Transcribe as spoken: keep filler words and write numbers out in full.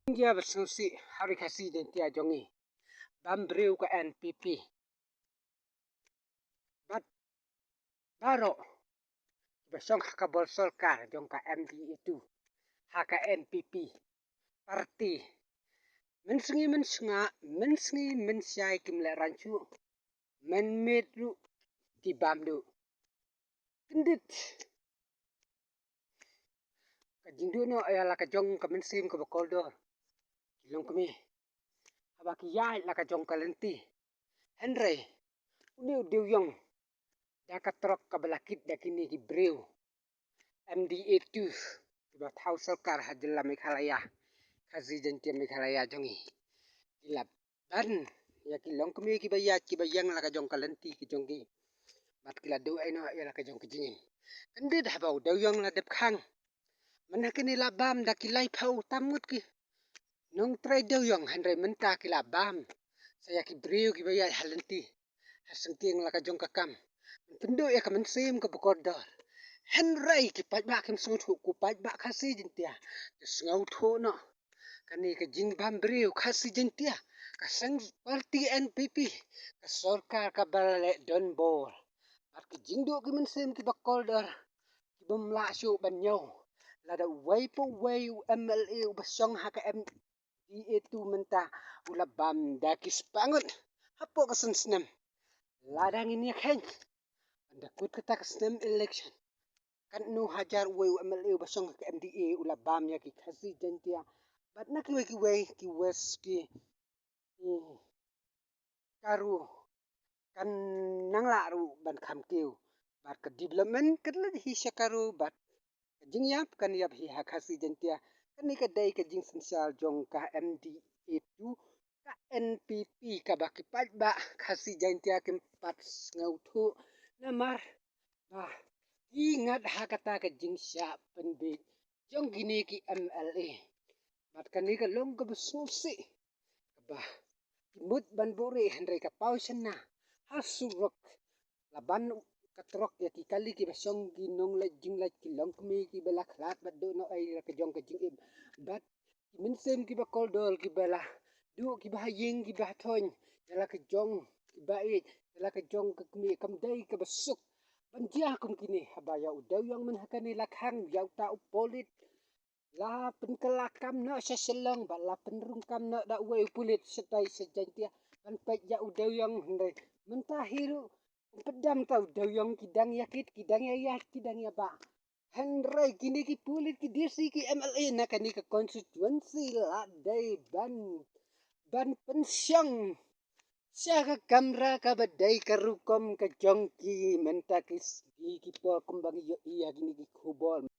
Jia ba sngewsih ha ri Khasi Jaiñtia jong ngi. Bam briew ka N P P. Bad baroh kiba shong ha ka bor sorkar jong ka M D A two, ha ka N P P party, mynsngi mynsnga, mynsngi mynshai kim leh ranchuh, mynmiet ruh ki bam duh. Kyndit ka jingduh noh ïa la ka jong ka mynsiem kaba kordor ki longkmie, haba ki ïaid la ka jong ka lynti. Hynrei une u dewïong da ka trok kaba la kit da kine ki briew M D A two kiba thaw sorkar ha jylla Meghalaya, Khasi Jaiñtia Meghalaya jong ngi, ki la ban ïa ki longkmie kiba ïaid kiba ïeng la ka jong ka lynti ki jong ki. Bad ki la duh ei noh ïa la ka jong ka jingim. Kyndit haba u dewïong la dep khang, mynta kine la bam da ki laiphew tam ngut ki nongtrei dewïong, hynrei mynta ki la bam sa ïa ki briew kiba ïaid ha lynti, ha syngkien la ka jong ka kam, pynduh ïa ka mynsiem kaba kordor. Hynrei ki paidbah kim sngewthuh, ko paidbah Khasi Jaiñtia, ki sngewthuh noh. Kane ka jingbam briew Khasi Jaiñtia, ka seng party N P P, ka sorkar kaba la leh donbor. Bad ki jingduh ki mynsiem kiba kordor, ki bym lah shuh ban ñiew. Lada uwei pa uwei u M L A uba shong ha ka M D A two mynta u la bam da ki spah ngut hapoh ka san snem. Lada ngin ïa kheiñ, ynda kut kata ka snem election, katno hajar uwei u M L A uba shong ha ka M D A u la bam ïa ki Khasi Jaiñtia. Bad na kiwei kiwei ki West, ki, ki Garo, kan nang lah ruh ban kham kiew. Bad ka development kan leit hi sha Garo, bad ka jingïap kan ïap hi ha Khasi Jaiñtia. Kane ka dei ka jingsynshar jong ka M D A two, ka N P P, kaba ki paidbah Khasi Jaiñtia kim pat sngewthuh. Namar ba ki ngat ha kata ka jingshah pynbiej jong kine ki M L A. Bad kane ka long kaba sngewsih, kaba ki mut ban buhrieh, hynrei ka paw shynna ha surok la ban ka trok ïa ki kali kiba shong, ki nongleit jingleit, ki longkmie kiba la khlad bad duh noh ei la ka jong ka jingim. Bad ki mynsiem kiba kordor kiba la duh, kiba ha ïing kiba ha thoiñ ïa la ka jong kiba ïeit, ïa la ka jong ka kmie, kam dei kaba suk ban jia kum kine. Haba ïa u dewïong mynta kane la khang, ïa uta u pulit la pynkylla kam noh sha Shillong, bad la pynrung kam noh da uwei u pulit shatai sha Jaiñtia ban peit ïa u dewïong. Hynrei mynta hi ruh um pat dam ta u dewïong, ki dang ïa kit, ki dang ïa ïaid, ki dang ïa bah. Hynrei kine ki pulit, ki D C, ki M L A na kane ka constituency la dei ban, ban pynshong sha ka kamra kaba dei ka rukom ka jong ki. Mynta ki, ki, ki por kumba ngi ïohi ïa kine ki khubor.